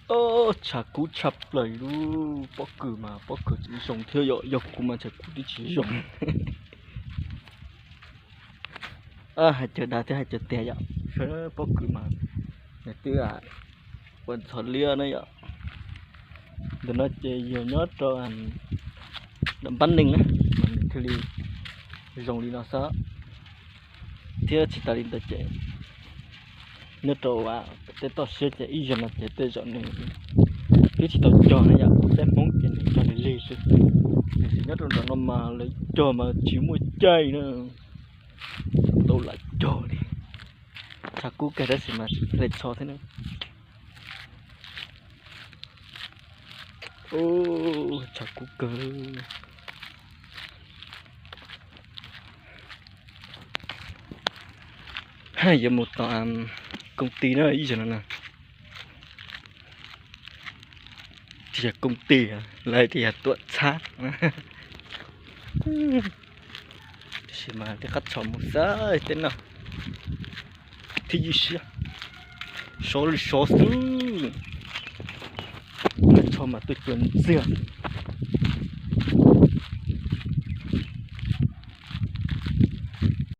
Tshav kub tshaj plaws li, pob kws mas pob kws tsis zoo thiab yom, yog kuv mas tshav kub twb tsis zoo. Hais cov dav thiab hais cov tiag yom, pob kws mas nws twb ua ntxhov liab na yom. Ntawm no ces yog nyob rau nram Npab Neeg na, mas nws thiaj li zoo li no xwb. Thiab tsis tas li ntawd ces nyob rau tej toj siab ces ib zaug no ces tej zaum nws twb tsis tau cog na yom, peb Hmoob ces nws cog lig lig xwb. Tiam sis nyob rau nram no mas lawv cog mas tsis muaj caij na, tau lam cog li. Tshav kub kawg tab sis mas hle tsho thiab na. Tshav kub kawg. Yuav mus tom koob tis na ib zaug no na. Tsis yog koob tis, lawv tias yog tuam txhab. Tiam sis mas tej qab tshom mus xwb tej no, thiab ywj siab, sov li sov xwb. Qab tshom mas tuaj cuag ntxiag.